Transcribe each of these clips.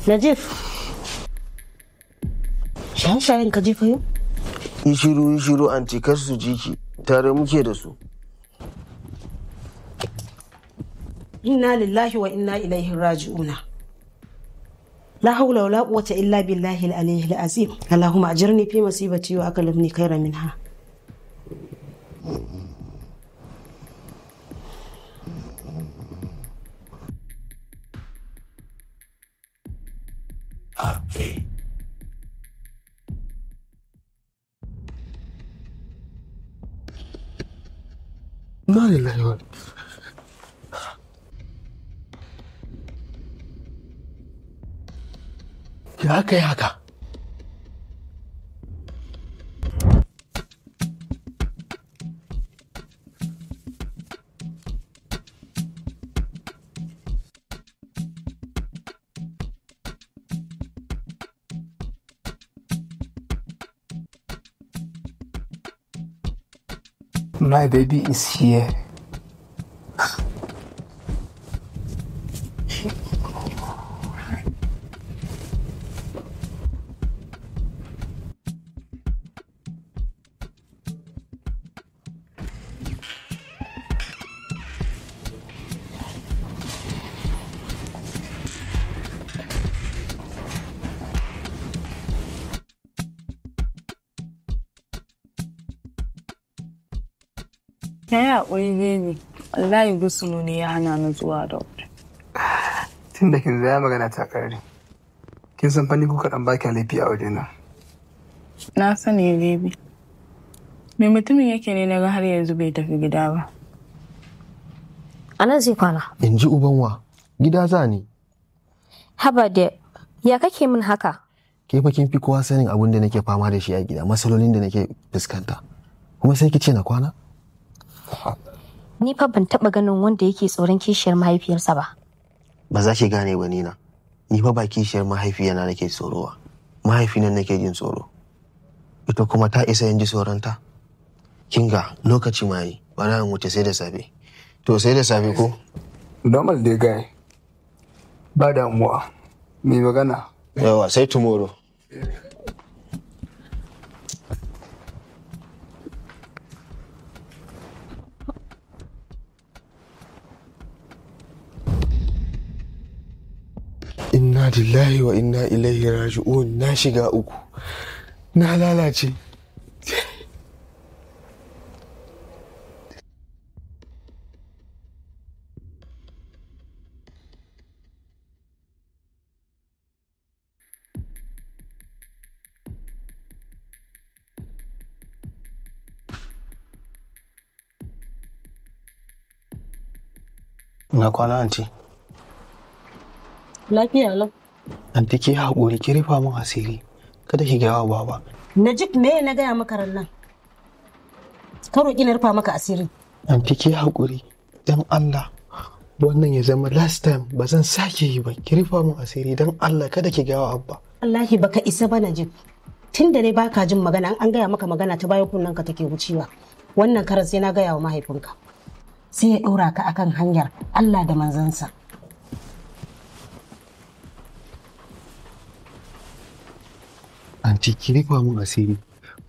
Najib. Shaye-shayen ka jefa yau? Yi shiru, yi shiru, anti, kar su ji ki. Tare muke da su. Inna lillahi wa inna ilaihi raji'una. La haula wala quwwata illa billahi al-aliyyil azim. Allahumma ajirni fi masibati wa aklimni khairan minha. Na lillahi wa Ya aka yi haka? My baby is here. Ya yi haƙuri baby, wallahi gusulu ne ya hana ni zuwa da wuri. Tun da kin zaya magana ta ƙare. Kin san fa ni ko kaɗan ba kya laifi a wajena. Na sani baby. Me mutumin yake ne na ga har yanzu bai tafi gida ba. A nan zai kwana. In ji uban wa, gida za ni. Haba da ya kake min haka? Ke fa kin fi kowa sanin abin da nake fama da shi a gida, matsalolin da nake fuskanta. Kuma sai ki ce na kwana? Ni fa ban taɓa ganin wanda yake tsoron kishiyar mahaifiyarsa ba. Ba za ki gane ba Nina. Ni fa ba kishiyar mahaifiyana nake tsoro ba. Mahaifina nake jin tsoro. Ita kuma ta isa in ji tsoronta. Kinga lokaci ma yi, bara in wuce sai da safe. To sai da safe ko? Normal dai guy. Ba damuwa. Mai magana. Yawa sai tomorrow. Inna lillahi wa inna ilaihi raji'un, na shiga uku. Na lalace. Na kwana anti. Lafiya lau. Anti ki haƙuri ki rufa min asiri. Kada ki gaya wa baba. Najib me na gaya maka ran nan? Ka roƙi na rufa maka asiri. Anti ki haƙuri. Dan Allah. Wannan ya zama last time ba zan sake yi ba. Ki rufa min asiri dan Allah kada ki gaya wa abba. Wallahi baka isa ba Najib. Tun da dai baka jin magana an gaya maka magana ta bayan kunnen ka take wucewa. Wannan karan sai na gaya wa mahaifinka. Sai ya ɗora ka akan hanyar Allah da manzansa. Anti ki rufa min asiri.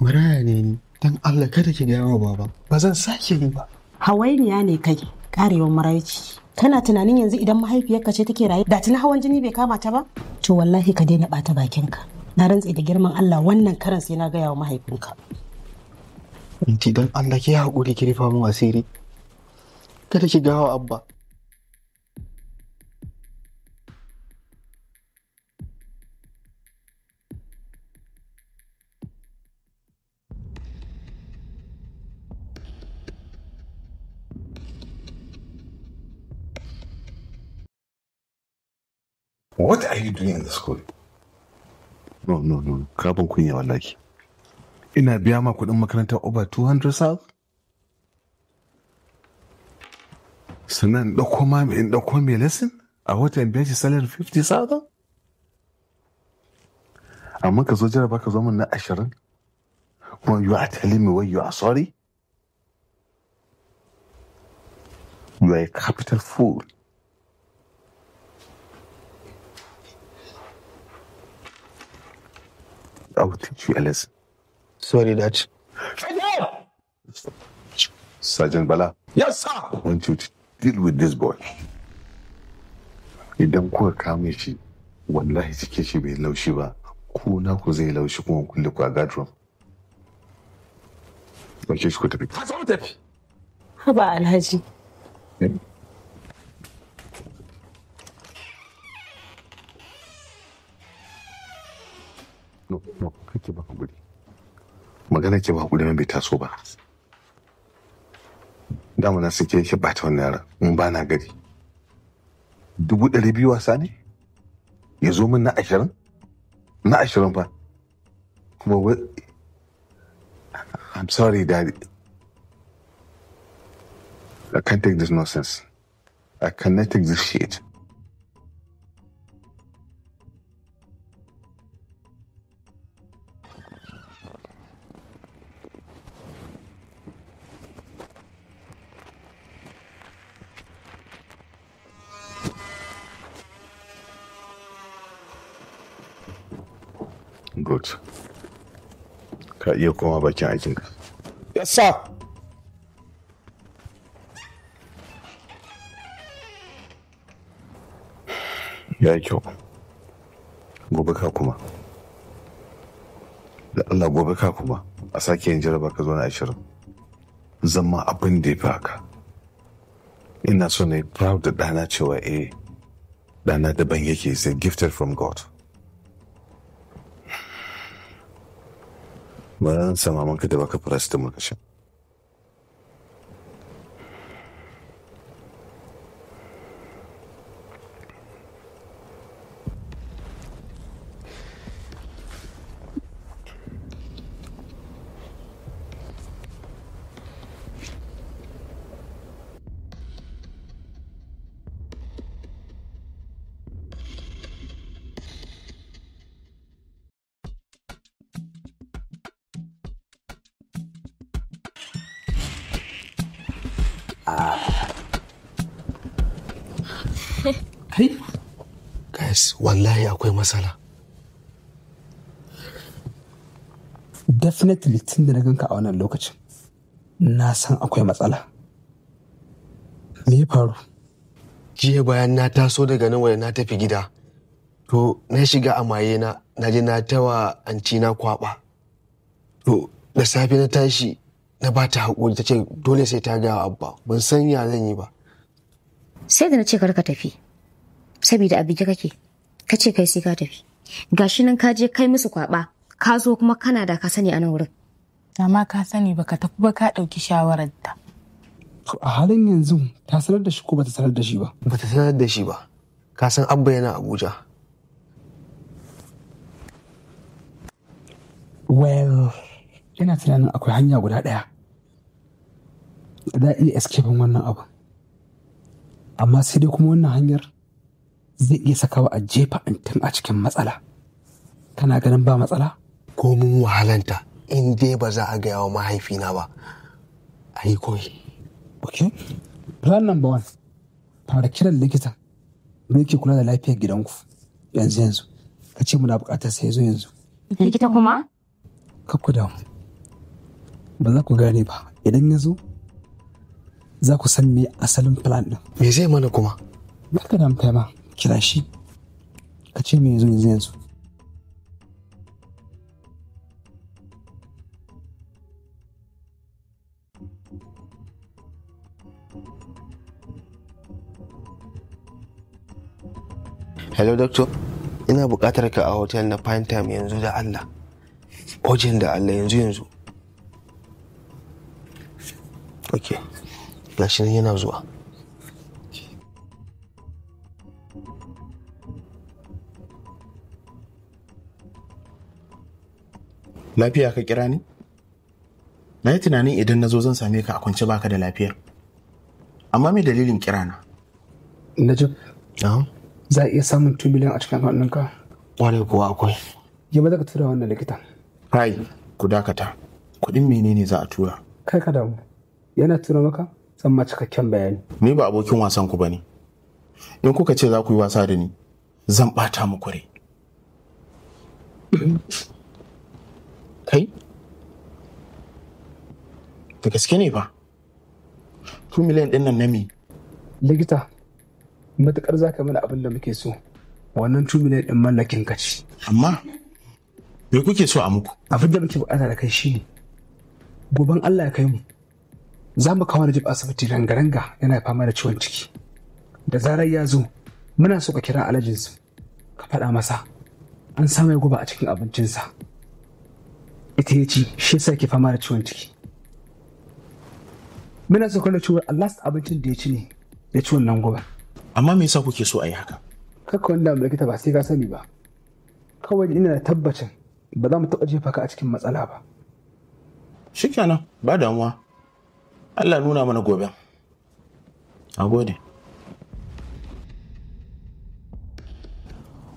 Maraya ne ni. Dan Allah kada ki gaya wa baba. Ba zan sake yi ba. Hawainiya ne kai, karewar maraici. Kana tunanin yanzu idan mahaifiyarka ce take raye, da tuni hawan jini bai kama ta ba? To wallahi ka daina bata bakinka. Na rantse da girman Allah wannan karan sai na gaya wa mahaifinka. Anti dan Allah ki haƙuri ki rufa min asiri. Kada ki gaya wa abba. What are you doing in the school? No, no, no. Ka ban kunya wallahi. Ina biya ma kuɗin makarantar over 200 south? Sannan in ɗauko ma in ɗauko mai lesson a wata in biya shi salary 50,000? Amma ka zo jaraba ka zo min na 20? Kuma you are telling me why you are sorry? You are a capital fool. I will teach you a lesson. Sorry, Dad. Sergeant Bala. Yes, sir. I want you to deal with this boy. Idan kuka kame shi, wallahi cike shi bai laushi ba, ku na ku zai laushi kuma kulle ku a guard room. Dauke shi ku tafi. Ka tafi. Haba Alhaji. No, no, kake ba hakuri. Magana ke ba hakuri man bai taso ba. Dama na sake yake bata wannan yaran in ba na gari. 200,000 wasa ne? Ya zo min na 20? Na 20 fa. Kuma wai I'm sorry, Daddy. I can't take this nonsense. I cannot take this shit. Good. Ka iya koma bakin aikinka. Yes, sir. Ya yi kyau. Gobe ka kuma. Da Allah gobe ka kuma. A sake yin jaraba ka zo na 20. Zama abin da ya fi haka. Ina so na yi proud da ɗana cewa eh ɗana daban yake is a gifted from God. Ba zan sama manka da baka paracetamol ka sha. Kai? Guys, wallahi akwai matsala. Definitely tun da na ganka a wannan lokacin, na san akwai matsala. Me ya faru? Jiya bayan na taso daga nan wani na tafi gida, to na shiga a maye na, na je na tawa anti na kwaba. To da safe na tashi na ba ta haƙuri ta ce dole sai ta gaya wa Abba, ban san ya zan yi ba. Sai da na ce kar ka tafi, saboda a bige kake, ka ce kai sai ka tafi. Gashi nan ka je kai musu kwaba, ka zo kuma kana da ka sani a nan wurin. Dama ka sani baka tafi ba ka ɗauki shawarar ta. To a halin yanzu ta sanar da shi ko bata sanar da shi ba? Bata sanar da shi ba. Ka san Abba yana Abuja. Well, ina tunanin akwai hanya guda ɗaya da za a iya escaping wannan abu. Amma sai dai kuma wannan hanyar zai iya sakawa a jefa antin a cikin matsala. Kana ganin ba matsala? Ko mun wahalanta in dai ba za a gaya wa mahaifina ba. A yi koyi. Okay. Plan number 1. Fara kiran likitan da yake kula da lafiyar gidanku yanzu yanzu. Ka ce muna buƙatar sai zo yanzu. Likita kuma? Kar ku damu. Ba za ku gane ba. Idan ya zo, za ku san me asalin plan ɗin. Me zai mana kuma? Ba ka damu kai ma. Kira shi. Ka ce me yazo yanzu yanzu. Hello doctor, ina buƙatar ka a hotel na Pine Time yanzu da Allah. Ojin da Allah yanzu yanzu. Ok, gashi nan yana zuwa. Lafiya ka kira ni? Na yi tunanin idan na zo zan same ka a kwance baka da lafiya. Amma me dalilin kira na? Najib. Na'am. Za a iya samun 2 miliyan a cikin account ɗinka? Ƙwarai kuwa akwai. Yi maza ka tura wannan likitan. Kai, ku dakata. Kuɗin menene za a tura? Kai ka damu. Yana tura maka? Zan ma cikakken bayani. Ni ba abokin wasan ku bane. In kuka ce za ku yi wasa da ni, zan ɓata muku rai. Da gaske ne ba? 2 miliyan ɗin nan na me? Likita, matuƙar za ka mana abin da muke so, wannan 2 miliyan ɗin mallakin ka ce. Amma, me kuke so a muku? Abin da muke buƙata da kai shine, goben Allah ya kai mu, za mu kawo Najib asibiti ranga-ranga yana fama da ciwon ciki. Da zarar ya zo, muna so ka kira alhajinsu, ka faɗa masa an sa mai guba a cikin abincinsa. Ita ya ci, shi yasa ke fama da ciwon ciki. Muna so kalla ciwon last abincin da ya ci ne ya ci wannan guba. Amma me yasa kuke so a yi haka? Kakka wanda mu likita ba sai ka sani ba. Kawai ina da tabbacin ba za mu taɓa jefa ka a cikin matsala ba. Shikenan, ba damuwa. Allah nuna mana gobe. A gode.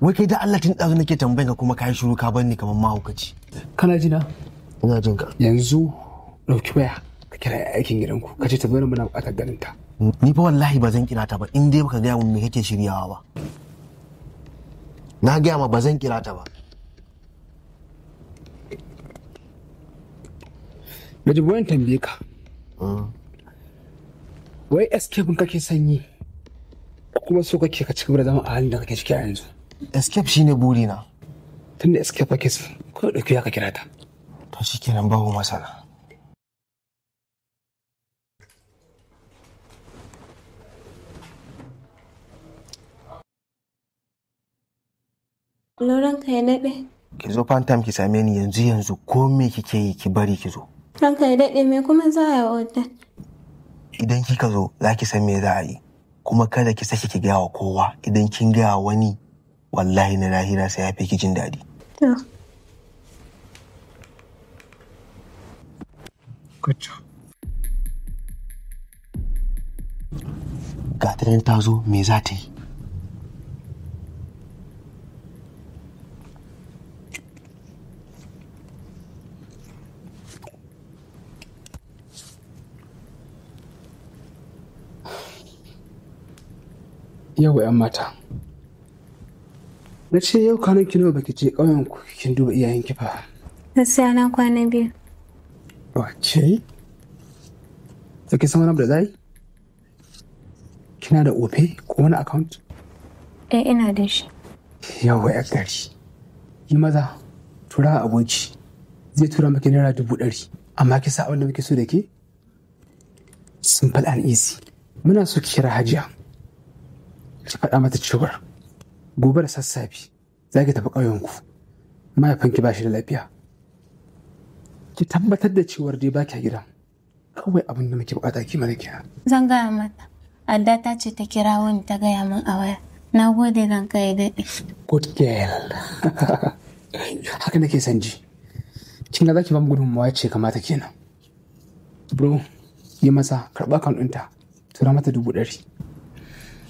Wai kai da Allah tun ɗazu nake tambayin ka kuma ka yi shiru ka bar ni kamar mahaukaci. Kana jina? Ina jin ka. Yanzu ɗauki waya ka kira aikin gidanku ka ce ta zo muna buƙatar ganin ta. Ni fa wallahi ba zan kira ta ba in dai baka gaya mun me kake shiryawa ba. Na gaya ma ba zan kira ta ba. Najib wayan tambaye ka. Wai escape kake sanyi kuma so kake ka cigaba da zama a halin da kake ciki a yanzu? Escape shine burina. Tunda escape kake so, ko ɗauki ya ka kira ta. To shikenan babu masala. Ranka ya daɗe. Ki zo time ki same ni yanzu yanzu ko me kike yi ki bari ki zo. Ranka ya daɗe me kuma za a yi otal? Idan kika zo za ki san me za a yi. Kuma kada ki sake ki gaya wa kowa idan kin gaya wani wallahi na lahira sai ya fi ki jin daɗi. To. Good job. Ga ta nan ta zo me za ta yi? Yau 'yan mata. Na ce yau kwanan ki nawa baki je ƙauyen ku kin duba iyayenki ba. Gaskiya na kwana biyu. Okay. To kin san wani abu da zai? Kina da Opay ko wani account? Eh ina da shi. Yawwa 'yar gari. Yi maza tura aboki zai tura maki ₦100,000 amma ki sa abin da muke so da ke? Simple and easy. Muna so ki kira Hajiya. Ki faɗa mata cewar gobe da sassafe za ki tafi ƙauyenku mahaifinki ba shi da lafiya. Ki tabbatar da cewar dai ba kya gida. Kawai abin da muke buƙata ki mana kenan. Zan gaya mata. Adda ta ce ta kira wani ta gaya min a waya. Na gode ranka ya daɗe. Good girl. Haka nake son ji. Kin ga za ki ba mu gudunmawa ce kamata kenan. Bro, yi masa karɓa kan ɗinta. Tura mata 100,000.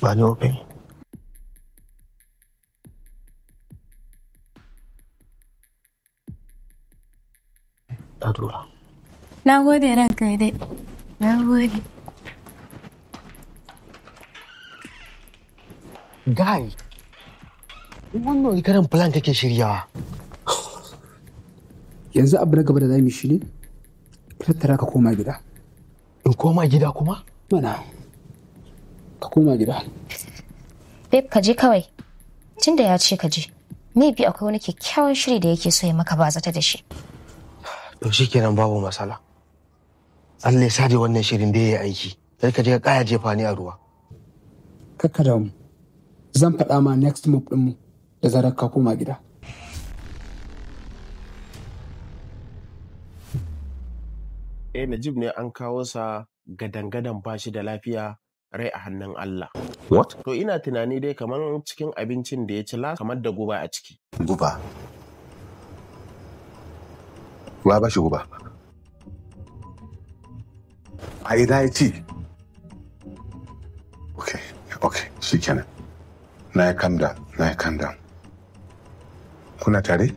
Ba ni Opay. Ta tura. Na gode ranka ya daɗe. Na gode. Guy, wannan karin plan kake shiryawa. Yanzu abu na gaba da zamu yi shi ne, ka tattara ka koma gida. In koma gida kuma? Mana, ka koma gida. Babe ka je kawai. Tunda ya ce ka je. Maybe akwai wani kyakkyawan shiri da yake so ya maka ba zata da shi. To shikenan babu matsala. Allah ya sade wannan shirin da ya yi aiki. Sai ka je ka kaya jefa ni a ruwa. Kakka damu. Zan faɗa ma next move ɗinmu da zarar ka koma gida. Eh Najib ne an kawo sa gadan-gadan ba shi da lafiya rai a hannun Allah. What? To ina tunani dai kamar cikin abincin da ya ci la kamar da guba a ciki. Guba. Wa ba shi guba? A ina ya ci? Okay, okay, shikenan. Na ya calm down, na ya calm down. Kuna tare?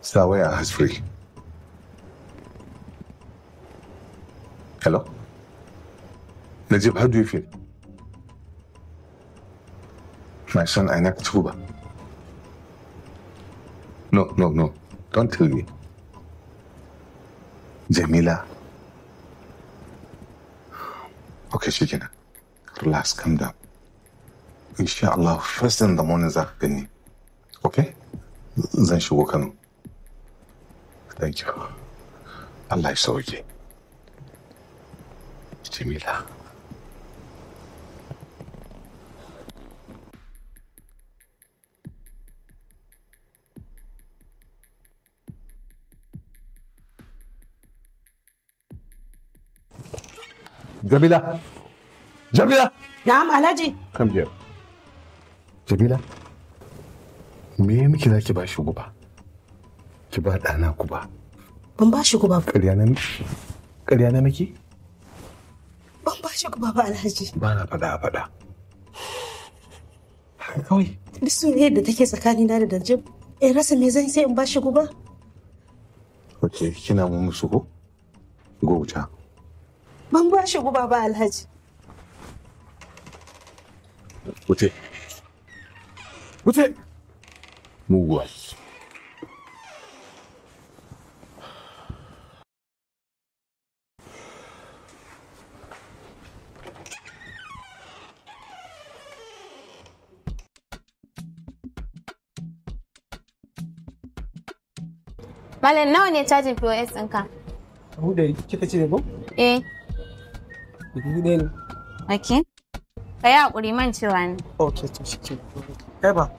Sa waya a hands free. Hello? Najib, how do you feel? My son, I knocked guba. No, no, no. Don't tell me. Jamila. Okay, shikenan. Relax, calm down. Insha Allah, first in the morning za ka gani. Okay? Zan shigo Kano. Thank you. Allah ya sauke. Jamila. Jamila! Jamila! Na'am Alhaji. Come here. Jamila, me miki za ki ba shi guba? Ki ba ɗana guba. Ban ba shi guba ba. Ƙarya na miki? Ban ba shi guba ba Alhaji. Ba na faɗa a faɗa. Haka kawai. Duk soyayyar da take tsakanina da Najib, in rasa me zan sai in ba shi guba? Ok, kina mun musu ko? Go wuta. Ban ba shi guba ba Alhaji. Wuce. Wuce! Muguwa. Malam nawa ne cajin POS ɗinka? 100 kika ce ko? Eh. 1,000 ne. Ok. Ka yi haƙuri man cewa ne. Ok, to shi ke. Kai ba.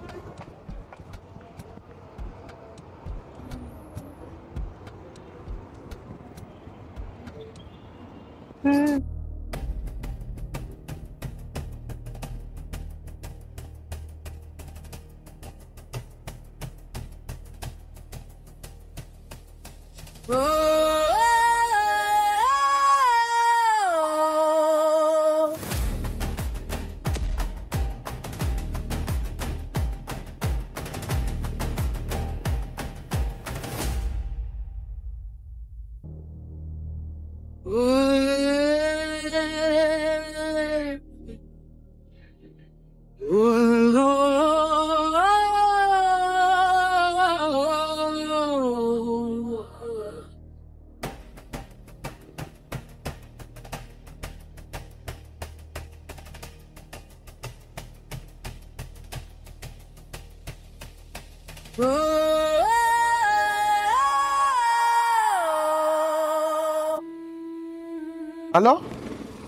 Alo?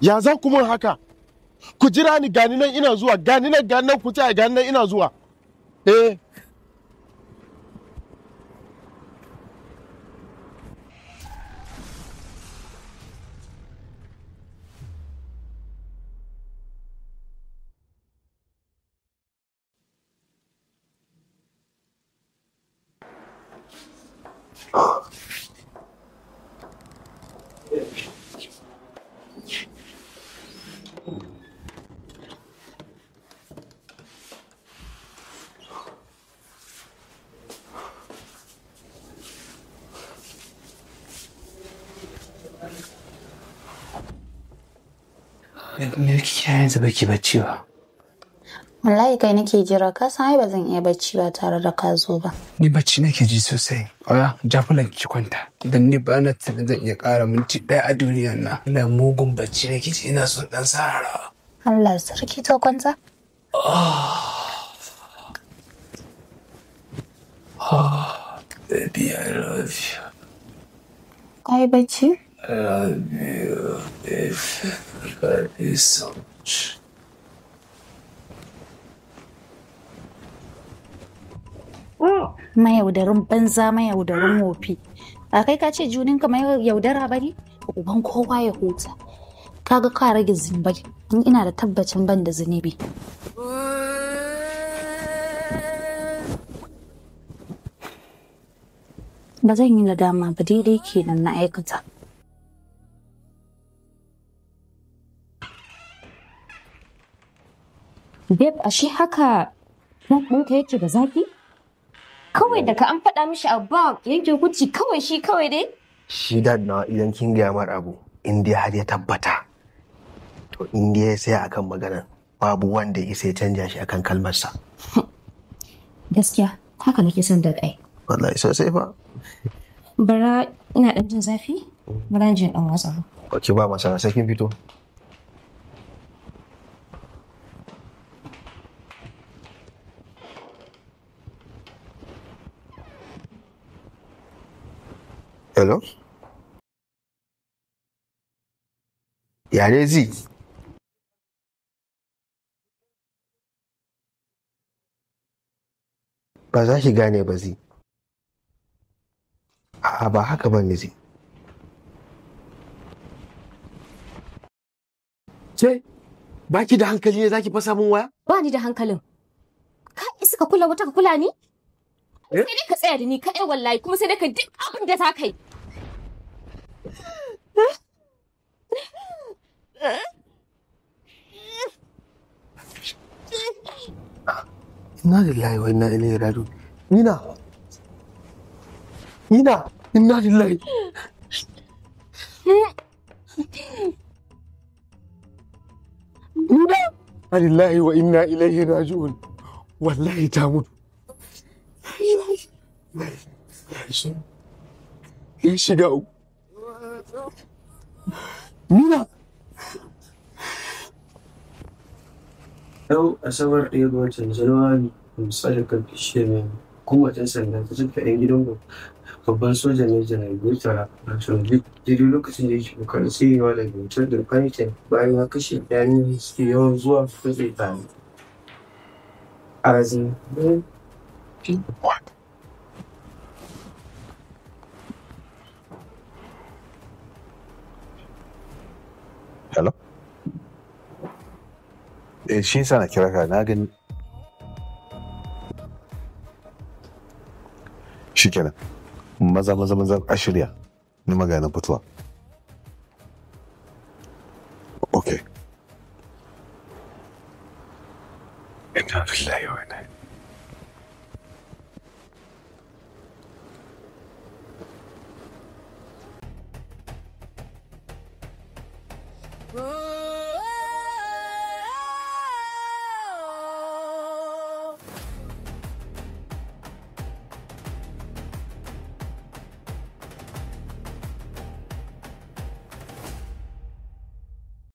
Ya za ku mun haka? Ku jira ni gani nan ina zuwa, gani nan gani nan ku tsaya gani nan ina zuwa. Eh. Me kike yanzu baki bacci ba? Wallahi kai nake jira, ka san ai ba zan iya bacci ba tare da ka zo ba. Ni bacci nake ji sosai. Oya, jafulan ki kwanta. Dan ni ba na tunanin zan iya ƙara minti ɗaya a duniyar nan. Ina mugun bacci nake ji, ina son ɗan sarara. Allah sarki, to kwanta. Oh, baby, I love you. Ka yi bacci? I love you, baby. I love you so much. Mayaudarin banza, mayaudarin wofi. Ba kai ka ce juninka mai yaudara ba ne? Uban kowa ya huta. Kaga ka rage zunubai. In ina da tabbacin ban da zunubi. Ba zan yi nadama ba, daidai kenan na aikata. Babe, ashe haka ɗanka yake da zafi? Kawai daga an faɗa mishi abu ba yanke hukunci kawai shi kawai dai? Shi dad na idan kin gaya mar abu, in dai har ya tabbata, to in dai ya tsaya akan maganar, babu wanda ya isa ya canja shi akan kalmarsa. Gaskiya, haka nake son da kai. Wallahi sosai fa. Bara ina ɗan jin zafi, Bari je dan watsa. Ok, ba masana sai kin fito. Hello? Ya ne zi? Ba za ki gane ba zi. A'a ba haka ba ne zi. Ce, ba ki da hankali ne za ki fasa min waya? Ba ni da hankalin. Ka isa ka kula wata ka kula ni? Sai dai ka tsaya da ni kaɗai wallahi kuma sai dai ka duk abin da za ka yi. Inna lillahi wa inna ilaihi raji'un. Nina. Nina, inna lillahi. Nina. Inna lillahi wa inna ilaihi raji'un. Wallahi ta mutu. Ya shiga uku. Nina. Yau Asabar 1 ga watan Janairu, misalin karfe 6 hukumar 'yan sanda ta cafke 'yan gidan babban soja ne Janar Murtala Ransome daidai lokacin da yake kokarin tserewa daga otal ɗin Python bayan ya kashe yayin da suke yawan zuwa su katse tare. What? Hello? Eh, shi yasa na kira ka na gani. Shikenan. Maza maza maza a shirya. Ni maganin fitowa. Okay. Inna lillahi wa inna.